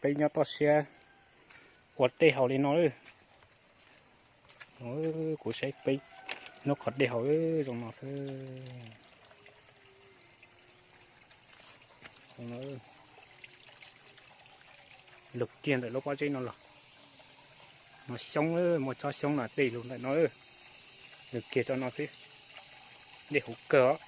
Peb nyob toj siab ua dej haus li no lawm. Kuv saib peb nyob qhov dej haus zoo no xwb. Lug kiag ntawm lub pob zeb no los, no xyoob, muaj tsob xyoob no tej lug ntawm no. Lug kiag tso no xwb, dej huv kawg os.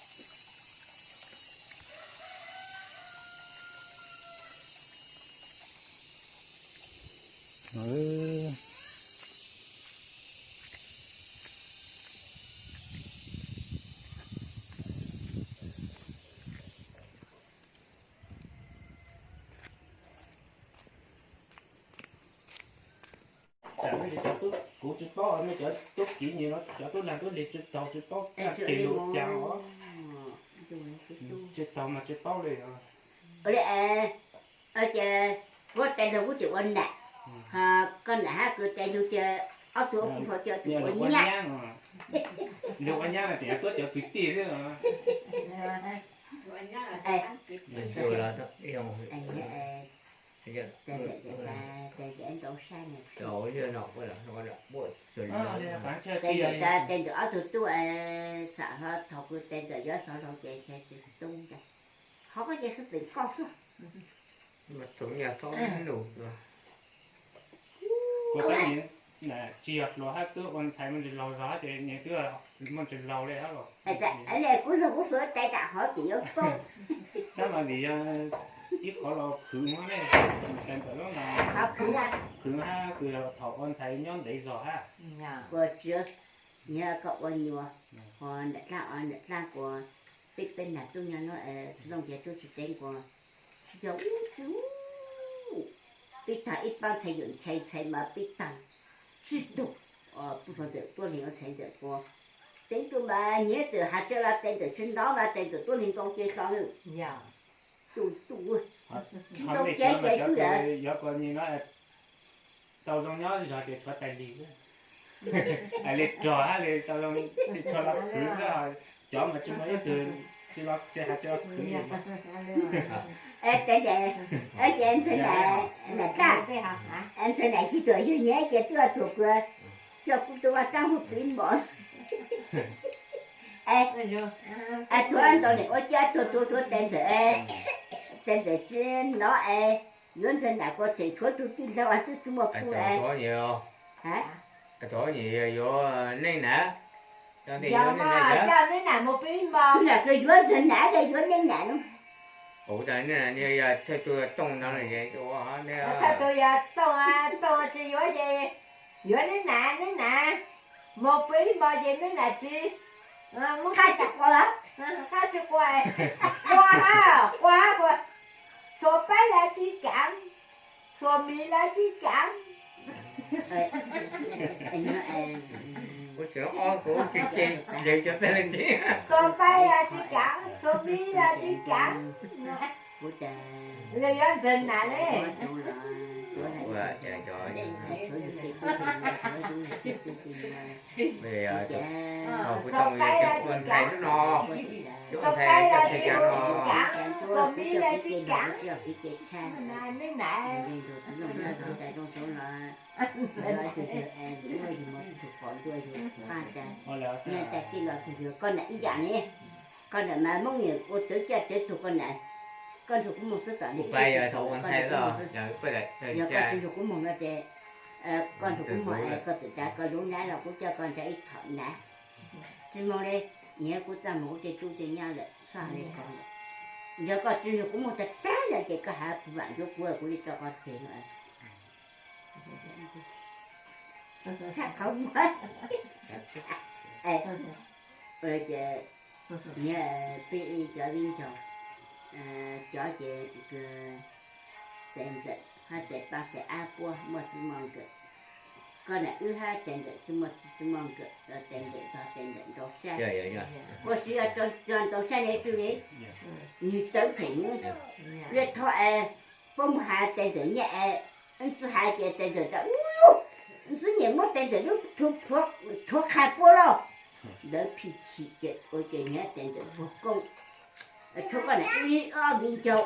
Kuv tsis paub, nej cov tub kiv nyias no cov tub lag tub lig tsis taug tsis paub tias lug cas os. Tsis taug mas tsis paub li os. Ces kuv tes lug kuv tseem ua nam, ho koj nam hab kuv tes lug ces ob tug ua kuv hov ces ua nyab. Lug ua nyab no ces yog tuab cov kwv tij xwb. Tes ntawm ob tug tub xam hlo thaum kuv tes ntawm yuav xov laug ces tub ntag, hov koj ces xwb pem koj xwb. Tsis yog hluas hab twb ua ntxhais muaj ntsis laug zog hab ces nyias twb muaj ntsis laug li hab los. Kuv lug kuv xwb tes tam hov ces yuav paub. Tab mas vim yog ib qhov los khwv hab ne, tes ntawm lub no khwv hab kws thaum ua ntxhais nyob ntev zog hab. Kuv tsis, yog koj ua nyuas, ho nam dlaab, nam dlaab kuv, peb peb nam tub nyob no, xov tooj ces tub tsis teev kuv, tsis yog ub tsis ub, peb tag ib paab ntxhais yawm ntxhais ntxhais mas peb tag tsib tug, pub tug ntxawm tuab leeg ua ntxhais ntxawm kuv, teev tug mas nyias txawm has tsi los tes ntxawm tsis hnov mas tes ntxawm tuab leeg ntoo ces hlo lawm. Tub tub, tsis tau ces ces tub yawm. Tau zoo nyob zog ces tshuav tais lis, hais li rog hab li tau zoo tsis tshua los khwv xwb, cov mas tsis muaj ib tug tsis los tsis has tsis los khwv li. Tes ntawm, ces ntxhais nam, nam dlaab, ntxhais nam tsis tuam yug nyias ces twb ua tuag kuv, coj kuv tub ua taab hub pib npom. Tuag ntau nim ua cas tuag tuag tuag tes ntxawm, tes ntxawm tsis hnov es yuav ntxhais nam kuv tseem tshuav tug tij laug twb tsis muaj kuv. Yuav neej nam, coj neej nam mus pib npom. Tug nam kws yuav ntxhais nam ces yuav neej nam no. Thawj tug Tooj no, thawj tug yog Tooj, Tooj tsis yuav ces yuav neej nam, neej nam mus pib npom ces neej nam tsis, qab tsis quas, qab tsis quas, quas hab quas hab quas, xuas paib los tsis kaav, xuas miv los tsis kaav. Xuas paib los tsis kaav, xuas miv los tsis kaav. Lawv yuav ntxhais nam li. Xuas paib los tsis kaav, xuas paib los tsis kaav, xuas miv los tsis kaav. Neej nam. Koj nam ib yam ne, koj nam mas Moob ua tawv caj tawv tug koj nam, koj nrug kuv moog xwb tom li, yog koj tsis nrug kuv moog no ces koj nrug kuv moog, koj txawm tas koj lub nab los kuv coj koj nrug ib thom nab. Tsis moog li, nyias kuv txaj muag kuv tej tub tej nyab lawm txhob has li ko lawm. Yog koj tsis nrug kuv moog tag tag lawm ces koj has vaam ncuav kuv, kuv li tso koj tseg no. Txhaj qhov muag. Ces nyias peb cov viv ncaus, cov ces kws tes ntxawm hab tes paab tes ab puab muaj tsi muaj nkawm. Koj nam wb hab tes ntxawm tsi muaj tsi muaj nkawm, tes ntxawm tog tes ntxawm nrau sab. Ua si yog tso nrau sab ne tug li, nwg txawv theem le tho es puab moog has tes ntxawm nyaj es, ntxwb has ces tes ntxawm tas ub, ntxwb nyiam muab tes ntxawm lub rhuav qha puab lawm. Lawv phim chim ces ua ces nyias tes ntxawm puag koob. Tshuav koj nam wb ob viv ncaus,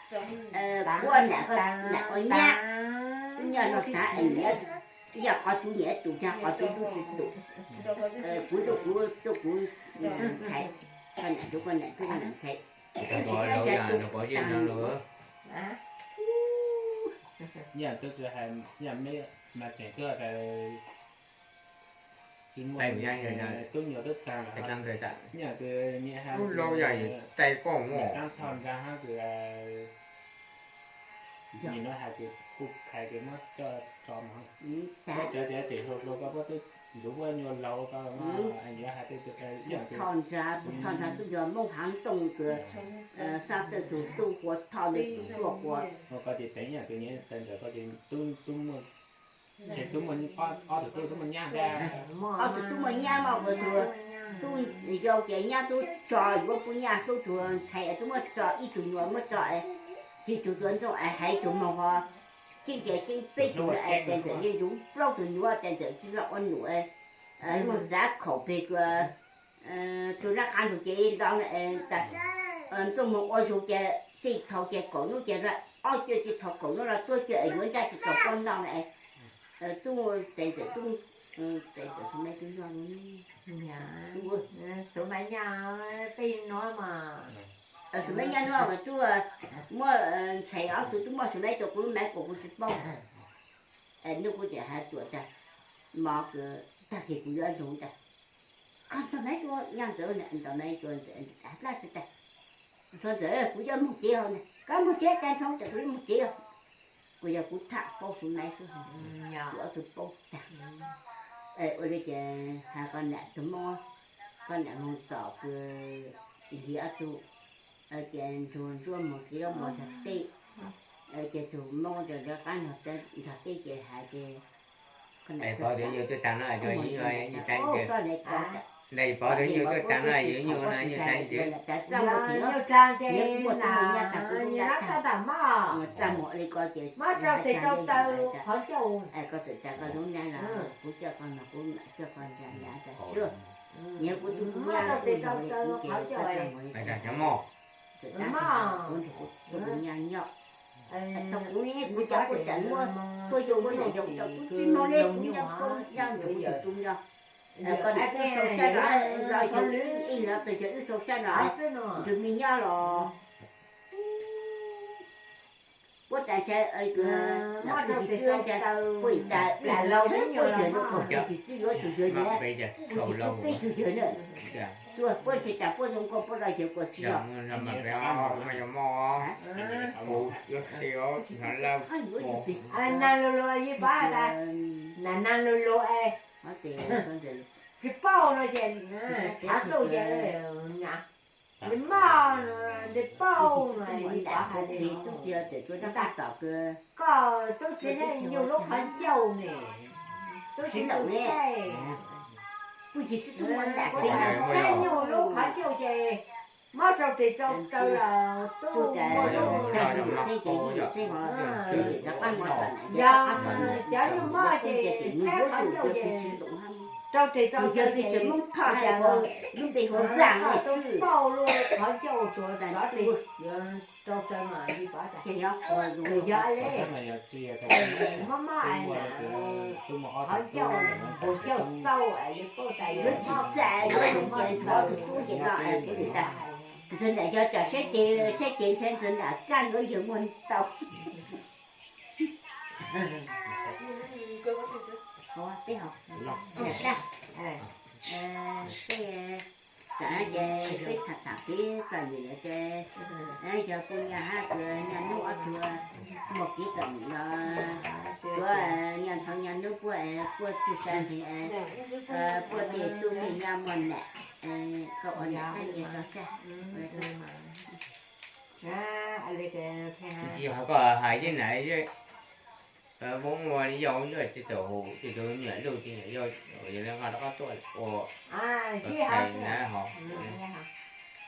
Kuv ua nam, nam ua nyab, wb nyob noj tag es nyiam, yog qhov kuv nyiam tus yog qhov kuv ntuj tsis tus. Kuv ntuj kuv tuaj kuv ntxhais, koj nam tuaj koj nam tuaj koj nam ntxhais. Tsis muaj, tub nyuam tub tag, ub laub yog tais koj muaj. Nim no hais tias kuv hais tias muab coj tso mas, koj cov tias tseem hluas hluas koj puab twb ntxuav puab nyuag laus koj yuav hais tias thoj nrad, thoj nrad tub yog Moob Hav Tooj kws xa txawj tug tub quas thoj nws tug tuaj quas. Koj ces teev ib yam kws niam tais ntxawm koj ces tub muaj, tub muaj ob tug tub, tub muaj nyab ntag. Ob tug tub muaj nyab mas kuv tug tub yau ces nyab tub tso yuav kuv nyab hlub tug ntxhais tub muab tso ib tug nyuam muab tso tsis tug tuav ntxoog es hais tug moog ho ceeb ces ceeb peb tug no es tais ntxawm yeej yuav plaub tug nyuam tais ntxawm tsis los ua num es moog txav khaum peg kws tug nab qab ntug ces los ntxoog moog ua zug ces txij thaum ces kaum nub ces ob cuaj txij thaum kaum nub los tuab cuaj es yuav ntsaj tug tau plaub noj no es tub tais ntxawm tub, tais ntxawm tug maiv tub noj, tub maiv nyob mas, tub muab ntxhais ob tug tub muab tug maiv rua kuv lub maiv kuas kuv tsis paub. Nub kuv tseem hais tuam tas mov kws tag kis kuv yuav lug tas koj ntog maiv rua nyab ntxawm, ntog maiv rua ntxawm tas dlab tas, ntxawm kuv yuav moog tsev hov na, koj moog tsev tas ntxhoo tas kuv yuav moog tsev os. Kuv yog kuv tham paub tug maiv xwb, kuv ob tug paub tag. Ua li ces has koj nam tug mob, koj nam moog tom kws hliv ob tug ces nrug ntsuab moog txiv lub mos nrog teb, ces tug mob rov qab nrog teb ces hais ces, pov twb yug tuaj tas no, pov twb yug tuaj tas no yuav nyuj no nyuj tsa ntxiv. Nyuj tsa ntxiv na, nyuj lab tag tam mob, mob rau tes rau taw qhov ncauj, koj txawm tas koj lub nab los kuv coj koj no kuv mam coj koj ntag na tas xwb. Nyias kuv tug mob rau tes rau taw qhov ncauj, mob, kuv nrug kuv nyab nyob, tau kuv, kuv cov kuj tseem muab kuj yug kuj nam yug tau kuv tsis moog le kuv nyob kuv nyob kuv tug tub nyob. Koj nam wb sau sab los, los yog ib los tau yog wb sau sab los, nrug me nyob los puab tas ntshe, puab tas puab tas puab yawg no, puab tsis txwj yuav tug yawg na, puab tsis txwj peb tug yawg na. Tuaj puab tsis tas puab zoo nkauj puab los yawg kuas tsis yog. Nas lug lug yeej pab tas, nas nas lug lug es tsis paub no ces txhav tuj ces nws maj no, nws paub no, yeej pab hais li, koj tub txiv nyuj lub qhov ncauj ne, tub txiv nyuj lub qhov ncauj ces mob rau tes rau taw los tub muaj lub yog cov nyuj mob ces saib qhov ncauj ces rau tes rau taw ces lub npe hu Nplaag tub paub lub qhov ncauj tuav rau tes rau taw mas li pov tas, yog le, mob mob qhov ncauj, qhov ncauj tau es li paub tas yuav tsis txaj yuav tsis nthuav tug tub ces no es kuv li tas. Ntxawg nam yog tsam saib ces, saib ces ntshe ntxawg nam txaj yuav yawg muag tau. Peb, tam ces peb tham tham peb txom nyem ces yog kuv nyuam hab kws nyuam nub ob tug muaj kev txom nyem los, kuv nyuam ntxhais nyuam nub puab, puab tsis sa ntseg, puab tej tub tej nyab muaj nam, koj ua nam thiab nyias tso tsaj. Tsis yog koj hais yeej nam, muaj muaj li yog yog tsis txawm hu tsis txawm nyuam luj tsis yog, yog li nqa rov qab tuaj ua na ho.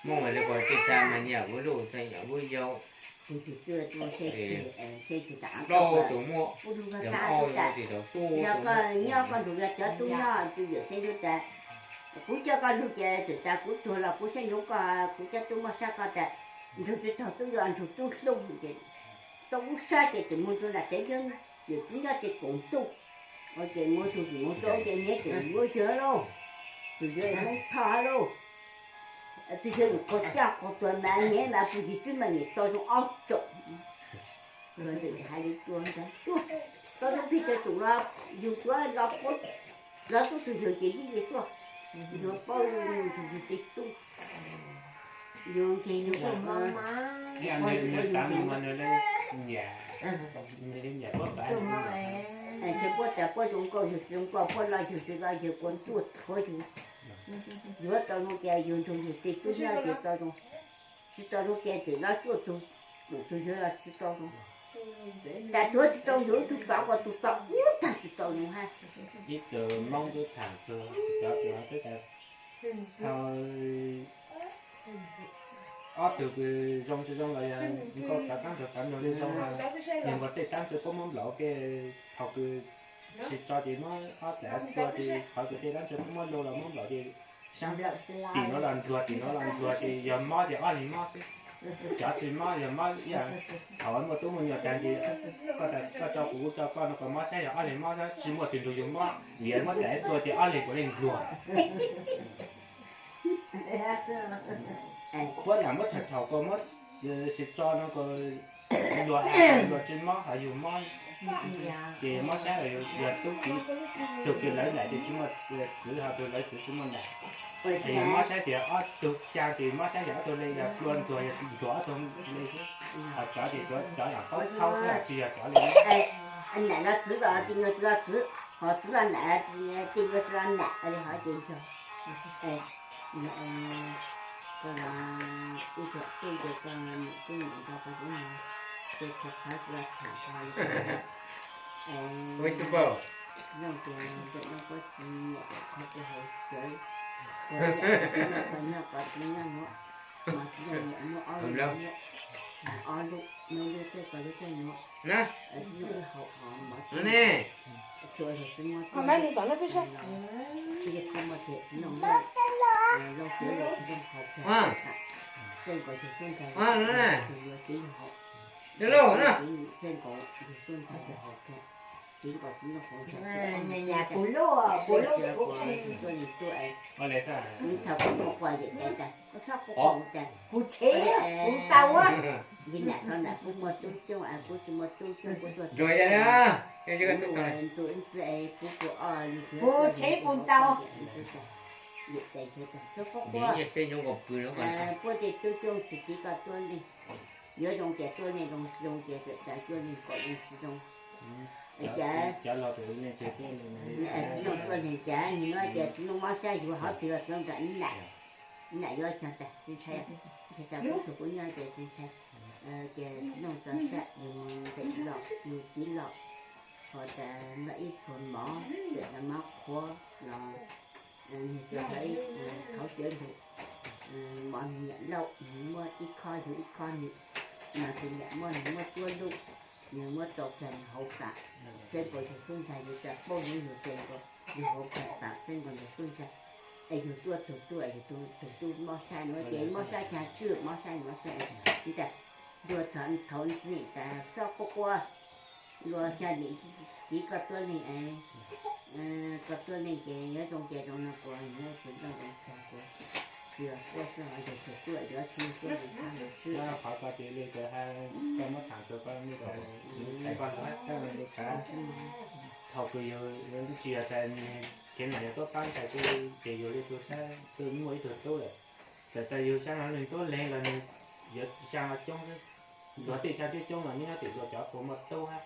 Muaj li ko tsis tas mas nyiam kuv luj tsis nyiam kuv yau. Plaub tus muaj, yog koj nyob koj nrug yog cov tub nyob tus yawm xeeb lub tas, kuv coj koj lug ces txawm tas kuv tuag los kuv saib nuv koj, kuv cov tub muaj sab koj tas. Ntsuag tsis txog tub yog ntsuag tub hlob ces tau ub sab ces tseem mus rau nram tsev yawg, yawm txiv nyob ces koom ntuj, ces mus tug tsis mus rau ces niam tseem yuav yawg lauj, tus yawg Hmoob Thoj lauj, tus yawg yus qhov caj qhov tuag mas niam mas pus yig twb mas niam tau zoo ob tsoom. Hais li tuag ntag, tau zoo plig tau tus los yus tuav los puab los tub tus yawg ces yeej li tuaj, yus paub yus tus yawg tej tub, yus nkeeg yus Ib yam nws xav mus mas nws li nyiam, nws li nyiam puab pav. Ntshe puab tas puab zoo nkauj yug tsis zoo nkauj, puab loj yug tsis loj, yawg kua ntuj thuav yug, yuav tau zoo cas yug nrug yug tej tub nyob ces tau zoo, tsis tau zoo cas tseem los cuaj tug, lwm tug yawg los tsis tau zoo. Tas tuav tsis tau yug ib tug tod ko tus tod ub tag tsis tau zoo hab. Ib tug Moob tub tham txug cov tug twb tas thaum ob tug kws zoo tsis zoo los yog nkauj tsav taab ntug tsav ntug li zoo, yog nkaus tej taab ntsis puab muab nplaum ke, thaum kws tsis tso ces muab ob txav tua ces qhov kws tej taab ntsis puab muab lu los muab nplaum ces saab tim nuav los ntsuag tim nuav los ntsuag ces yog mob ces ob leeg mob xwb. Cov tsis mob yog mob ib yam thaum muaj tub muaj nyuam tas ces koj tso kuv kuv tso koj no koj mob saib yog ob leeg mob, tsis muaj twg nrug yug mob, liav muab txav tua ces ob leeg puav leej ntsuag. Puab lam muab thaum thaum koj muab tsis tso no koj luag luag tsis mob ho yug mob, ces mob saib yog tub txiv, tug kws lawv nraim ces tsis muaj txwv ho tug lawv txwv tsis muaj nraim. Yog mob saib tias ob tug xyaa ces mob saib yog ob tug le, yog plua ntsuag yog ntsuag ob tug le xwb. Ho cov ces cov lam paub txhaub xwb tsis yog cov le. Nam los txwv los tsis nyuag tsis los txwv, ho txwv los nam, tsis nyuag tsis los nam li hov ces yog. Koj los ib tug tub ces koj niam tub niam nrog koj tub no, ces txhua qhov tsis los tham koj li. Ua tsis paub. Zoo tias ntawm no puab tsis nyiam qhov tus hauv cawv, koj nyob koj tsis nyob nuav, mas tsis zoo nyiam muab ob lub, ob lub, muab lub txawj koj lub txawj nuav, tsis zoo ib hauv hov mov tsis, tsuas yog tsis muaj txawj, tsis yog tsis muaj thiam tsis zoo, zoo cawv zoo hauv kag, txawj nkaus yug tub ntxhais, tug yuav kev yug hauv, txawj nkaus yug tub ntxhais yug hauv kag, kev nkaus tsis zoo hauv kag, txawj yog kuv tuaj neeg tuaj, thaum kuv muaj quas yawm caiv tas, kuv txhob quas quas tas, kuv tshev kuv tau, yog nam thaum nam kuv muaj tub coob, kuv tsis muaj tub coob kuv tuaj, ntxuav ib ntxwg es kuv kuj ob li, kuv tshev kuv tau. Yawm caiv tas, txhob quas quas, puab tej tub coob tsis tiv koj tuab neeg, yuav zoo ces tuab neeg zoo, zoo ces txawm tas tuab neeg kom zoo tsis zoo. Cas tsis zoo tuab neeg cas, nim no ces tsis zoo mob saib yug hov twg los txog nram nam, nam yuav xyog tas tsis ntshai, ntshai tas kuv tug kuv nyob ces tsis ntshai. Ces tsis zoo txog sab yug ntxeem los yug tiv los, ho tas noj ib pluag mov, txawm tas mov qhuav los nws tsuas yog ib qhov cawv lug, mov nws nyiam lauj, nws muab ib khob yug ib khob nws, mas tsis nyiam muab nws muab cuab lub, nws muab rau kag nws hauv tas, txawm nkaus yug tub ntxhais yug tas paub yug yug ces nkaus yug hauv kag tas, txawm nkaus yug tub ntxhais, es yug tuaj tug tub, yug tug tub mob saib nuav ces mob saib xya tswj mob saib nuav xwb. Ntag, luag thaum ntxeem tas txhob quaj quaj, luag xya lim tiv koj tuab neeg, koj tuab neeg ces yuav zoo ces zoo no kuv nyob tsis zoo zoo tag kuv, yog quaj xwb ho yog tug tub yuav tsis tuab neeg thab los xwb. Qhov ko ces li koj muab thaam rua koj mej, koj los koj thaum kws yug tsis yog tas kev nam yog tuab paab ntxhais ces yug li tug saib twb muaj ib tug tub lawm, txawm tas yug xyaa los neeg tuab leeg los nws yuav xyaa coob xwb. Luag tej xyaa coob coob los nyob nyob tim luag cov puas muaj tub hab.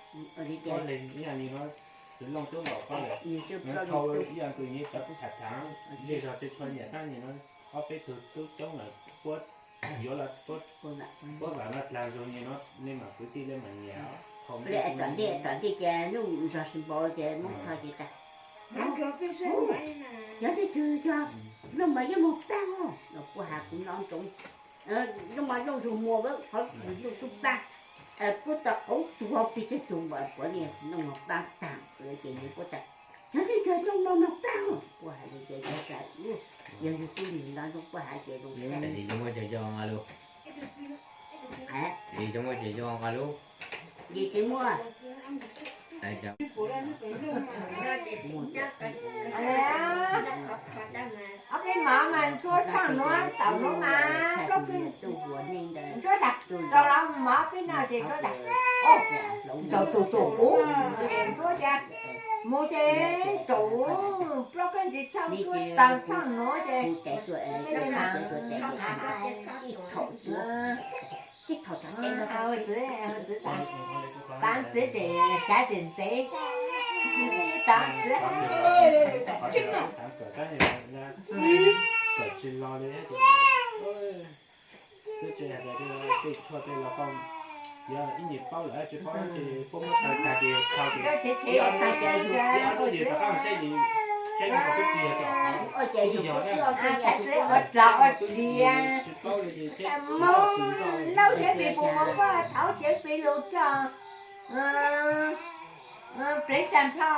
Tuab leeg ib yam li nuav, Txiv Looj tub npaum koj lawm, thau ib yam kws nyiv cov tub tham tham, zej zog tsis tshua nyiam tab sis nuav ob peb tug tub coob lawm puab yuav los puab vaam no dlaag zug li nuav nej mam kwv tij nej mam nyiam. Tom ntej, tom ntej ces nuj zog sib npau ces Moob Thoj ces tas, yog leej twg yog Looj mas yeej moog paab os, puab has kuv nov ntsoov, Looj mas Looj zug muag qhov Looj tub paab, puab tau qauv tuag pig teg tug npaum puav leej Looj moog paab taag ces nws puab tas, yog leej twg yog Looj moog paab, puab has li ces yog tas yog yug tub nws nov ntsoov puab has ces zoo sab. Yus tsis muaj ces yus nqa lub. Yus tsis muaj. Ob peb mov mas ntsuab tsheej nuav, tau nuav mas plaub kws ntsuab tag, tau los mov peb no ces ntsuab tag. Tau tus tus ub ntsuab tias mus ces tau plaub kws ntsis tsheej ntsuab tag tsheej nuav ces Txiv txiv tas txiv ces xav tsis ntev, tas txiv. Kawm tsis los li, twb tsis hais tias tej tshuaj tej los koj yog ib nyuag paub lawm tsis paub ces puab muab taw tag ces thau ces ib ob lub ces rov qab saib ces saib no twb tsis yog cov qhov ua dlog ua dliag. Mus lauj thiab pis puas mus koj thaum ces pis lug coj plev tag nrho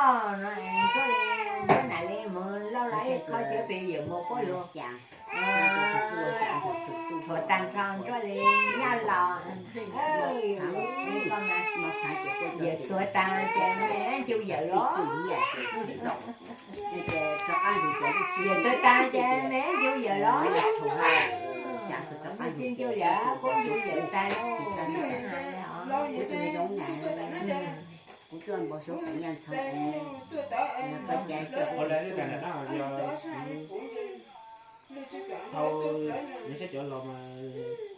no, ntsuab li, ntsuab nam li mus lauj los ib qho ces pis yuav mus puab lug tsuav tag nrho ntsuab li nyob los. Yawm tsuav tas ces me ncu yawm los, yawm tsuav tas ces me ncu yawm los, ncu yawm, puab ncu yawm tas. Kuv tuaj npau suav kuv nyaj ntxhov, koj cas thau, nws saib cov laus mas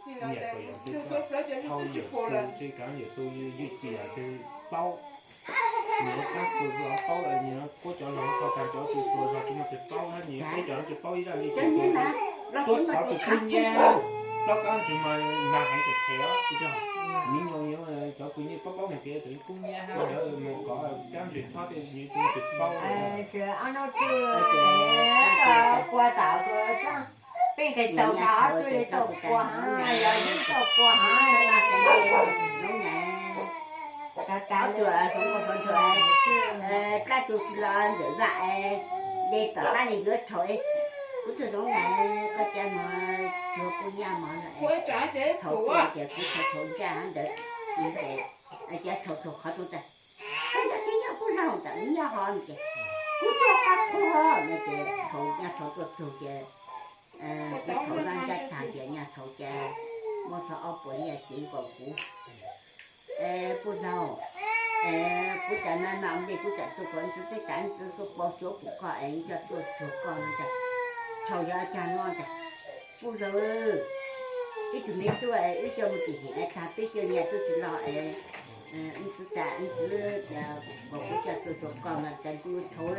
nyiam kom yawm tu, thau yawm tu tsis kav yawm tu, yawm ci yawm twg paub. Nws qab tus los paub, nws kuj cov laus tau tas cov tus tuag zog tsis muaj tus paub, nws peb cov no tsis paub ib zaj li. Tuab xov tus kub nyab, plaub kab ntsis mas mag heev ces phem os. Miv nyoos cov kws nyiam paub paub mus kev tus kub nyab hab cov mus kov kab ntsis chob tej nws tsis muaj tus paub. Peb nqis taug rau ob tug li tau kua hov, yog ib tau kua hov. Ob tug hluas nkauj hluas nraug, dlaab tug tsis los ntawm vaj, de tom qab li yuav thaum, kuv tug zoov na, koj ca mog, tsuag kuj nyaj mog no, thaum kuv tias kuv thaum thaum ncaj hov ntawd, ces ca thaum thaum qhov rooj tas, koj nyob teb nyob kuj laug ntawm nyob hov no ces kuv tuaj qab qhuag no ces thaum nyaj thaum tuaj txug ces kuv thaum zaj ncaj tag ces nyaj thaum ces muab tau ob puas nyaj cev nkaus kuv. Kuj laug, kuv tas na mam ntej kuv tas tuaj kom ntxwv teb tas ntxwv xuab pau xuav pum koj es coj tuaj tsuag koj no tas, thaum yog cas no tas, kuj laug, ib tug me tub wb coj mus tim hem na tag peb coj nyaj tub tsis los es ntxwv tas ntxwv kom kuv coj tuaj tsuag koj mas tas ntuj thaum,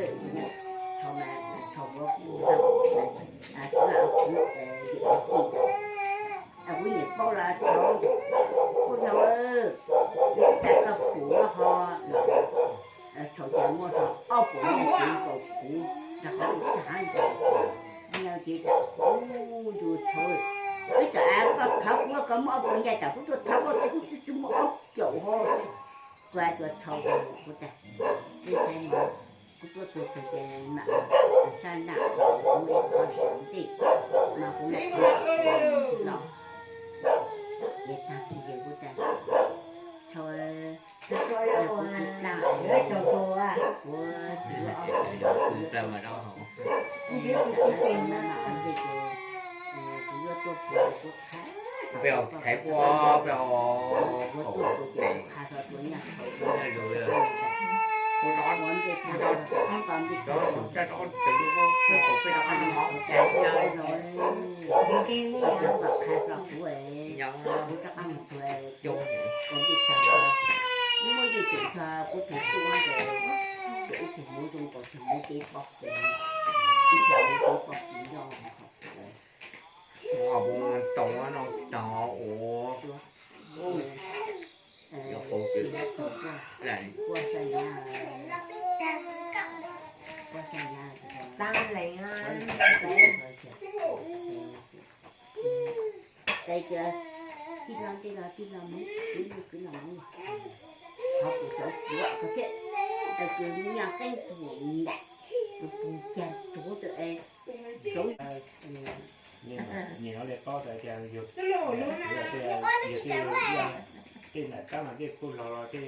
thaum mas thaum ua kuv laug, kuv ua kuv yawm tij, kuv nyiam paub los thaum, kuj laug, ntxwv tas koj pum ho los, thaum cas muaj tau ob puas nyaj cev nkaus kuv rau hauv lub txaj hab ntawd, nyaj cev tas kuv ntu thaum, ib tam koj thov kuv kom muaj ob puas nyaj tas kuv tuaj thov koj kuv tsis muaj ob caum ho, kuv tuaj txog ces mam sab naj, kuv ib qho ntej mas kuv mam los, ces tag kis ces kuv tas, thaum kuv tsis tau, kuv tsis, kuv yuav tuaj pw kuv qha, peb thaiv puab, peb kuv tuaj pw ces kuv qha tau tua nyaj thaum tua nyaj lus, kuv rov ua ntej tag, rov tus tsaj rov tus lub, peb rov qab no, kuv qha rau kuv, kuv rov qab mus txog ua ntej tag, muaj ib tug tub txog kuv tus tub ces, ib tug muv zoo nkaus tug muv cev pob kws, ib tug muv cev pob kws nyob hauv kuv, tau no tau ua Tab lees, tij laug, tij laug, tij laug Hmoob, kwv Hmoob, kwv Hmoob, qhov kuv cov kuv ko thiab, es kwv Hmoob nyaj qeeb tus ntam, kuv pus cag tuv tus es, Nim no li paub tas tias yus, yus tej, yus tej, tej nram tab mas tej puj laug los tej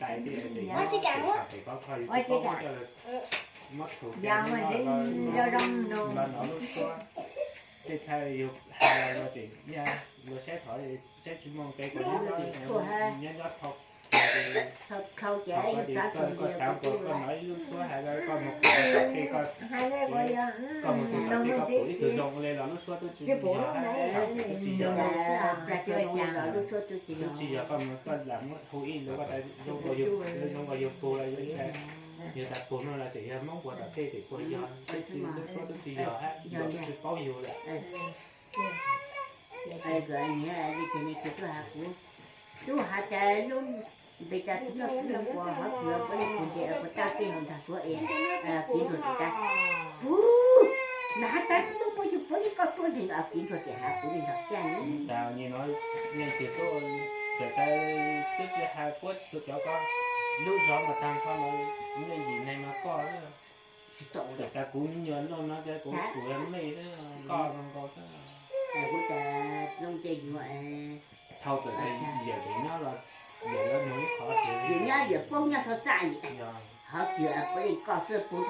tais tej, tes pem pov kho yus tsis paub muab coj los muab thum, los nov lub suab. Tej txhais yus hais los tseem yog luag saib thov, saib tsis muaj nqe kuv nyob nyob thau. Koj xav koj nov ib lub suab hais los koj mus, koj mus tus tom tej koj pum ib tug zoo li los lub suab twb tsis yog, tsis yog, tsis yog koj mus koj lam muab hu ib lus koj tas zoo nkaus yus pum los yus tas pum no los tseem yog Hmoob puas tom tej, tseem puas yog, lub suab twb tsis yog hab, yus twb tsis paub yus lawm. Kuv, tub has tas lub npe tas tub noj tub noj puas hov tsuav puav leej pum ntes puas tag tej hauv ntag tuav es kiv nrog tas. Kuv, nag has tas tub puab yug puav leej koj tuaj nteeg kiv nrog tias has kuv li nrog tiag. Leej twg tuaj txawm tas twb tsis hais puab tus cov ko, lub zog mas tag nrho no nej yim neeg no koj, txawm tas kuv me nyuam noj no ces kuv tus mej koj nkaus xwb. Kuv tas lub npe yuav, thaum txawm tas yawm tseem nyob los yawm yuav nug ib qho, yawm nyob yawm paub nyob txog txaj yawm tas hov tsuav puav leej koj xwb pub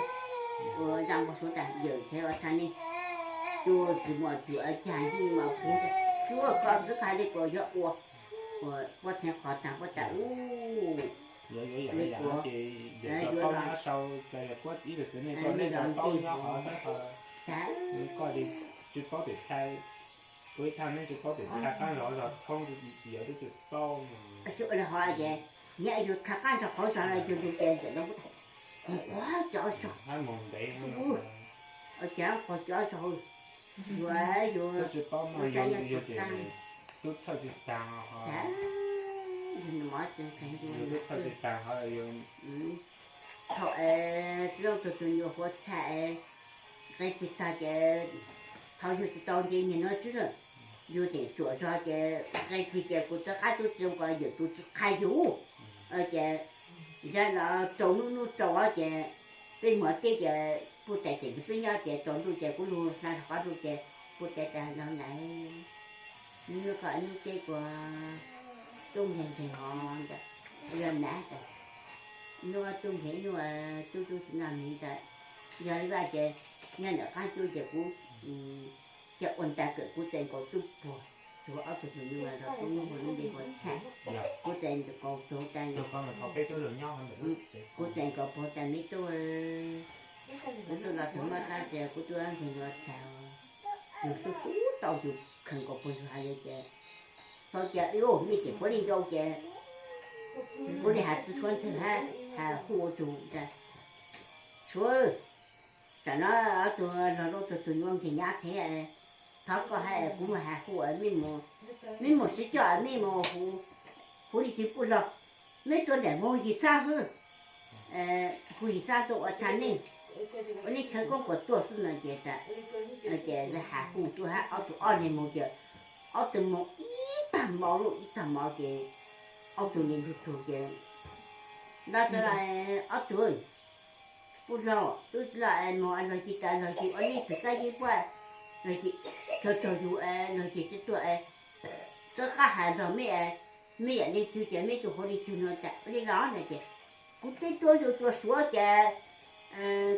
ua zaj npau suav tas yawm tsev ua txhaj nej tus tsis muaj tsuav cas yij mas pub, tsuav koj xwb qhov li kuv yuav ua, ua puab txheeb qhov tag puab tas ub, yuav yuav yam li kuv, yuav paub nyob sau, cas yog puab ib tug txiv neej koj neb los paub nyob hov tab hov, koj li tsis paub tim txhais, kuv ib thaj neb tsis paub tim txhais qab zog zog thoob, yawm twb tsis paub. Hov ces nyob yus txhais qab zog qhov zog los yus tus ces ntawm no kuv tas, kuv quag cov zog, hab mus ntev, cas quag cov zog, yuav yus tsis paub mas yus ces tub txhawj tsis taag, yus tub txhawj tsis taag hov yus thaum es tub tug tug nyuas huav txhais es nqe plig tag ces thaum yug tsis tau nce nyeg nuav tswb lawm, yug tseem tsuam zog ces nqe plig ces kuv rov qab tub tsis zoo ko yawm tus tsis qha yus. Ces zaj no tsaus nub nub tsaus ces peb muag teb ces puj tais tseem peb nyob ces tsaus ntuj ces kuv lug hla rau qhov ntuj ces puj tais tas zog na, nub koj nub teb kuv tub nkeeg nkeeg hov, yog na tas nub tub nkeeg nub tub tub tsis noj nkeeg tas, yog li vaj ces nyob ntawm qab tub ces kuv coj ua nta kawm kuv txais nkaus tub puag, tug ob tug tug nyuas los tub nub hu lub npe hu txhaj, kuv txais nkaus puag tas, kuv txais nkaus puag tas me tub, kuv tub los tug mab qab ces kuv tub nkeeg los txhais, yus xub xub tau yus kheev nkaus puag yus hais li ces, txhua ces mej tseem puav leej ncau ces kuv li has txiv tshuav ntxawg hab has hu ua tug tas, Suav, tam no ob tug log lub tug tug nyuas nkeeg nyab thev, thov koj hab kuv mus has hu, mej mus siv coj mej mus hu li tsis puj laug, mej tuaj nraim mus yim xab xwb, hu yim xab tuaj ua txhaj nej, ua nej chaw koob kuas tuaj xwb no ces tas, ces has hu tuaj hab ob tug ob leeg mus ces ob tug mus ib tag mov lub ib tag mov ces ob tug li lug tug ces nrog tas ob tug puj laug tub tsis loj es mus log cis tas log cis ua nej tug kab yib puab log cis tug tug yug log cis tub tuaj es rov qab has nrog mej, mej yam li twg ces mej tug hu li twg no tas ua li los no ces kuv teb tuab yug tua Suav ces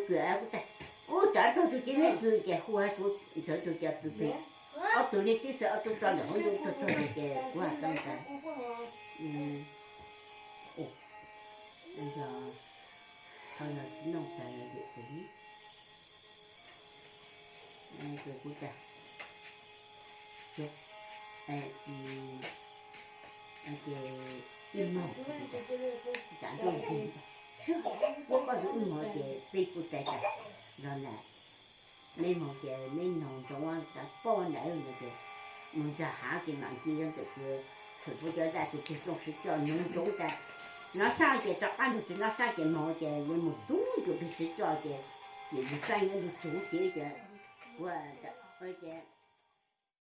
kuv tas ub, tsam nrog tug ces mej tug ces hu has Suav ntxawv tug ces pw pem ob tug li tib xav ob tug tso ntawm hauv ntuj tuag tuag ces kuv has tas tas noog tas yawm tsev ces kuv tas ces ib mog, tas ntuj ntxig tas, puab koj tus ib mog ces peb puj tais tas los na, mej mog ces mej noog ntsoov tas paub ntawd no ces mus ntsa hav ces mam nce ntawm tus xwm puab cov daj tus twg txooj siv coj noog ntsoov tas nov sab ces rov qab ntug tsis nov sab ces mog ces yuav mus txug tus twg siv coj ces yim xab yuav ntug txug ces kuv ces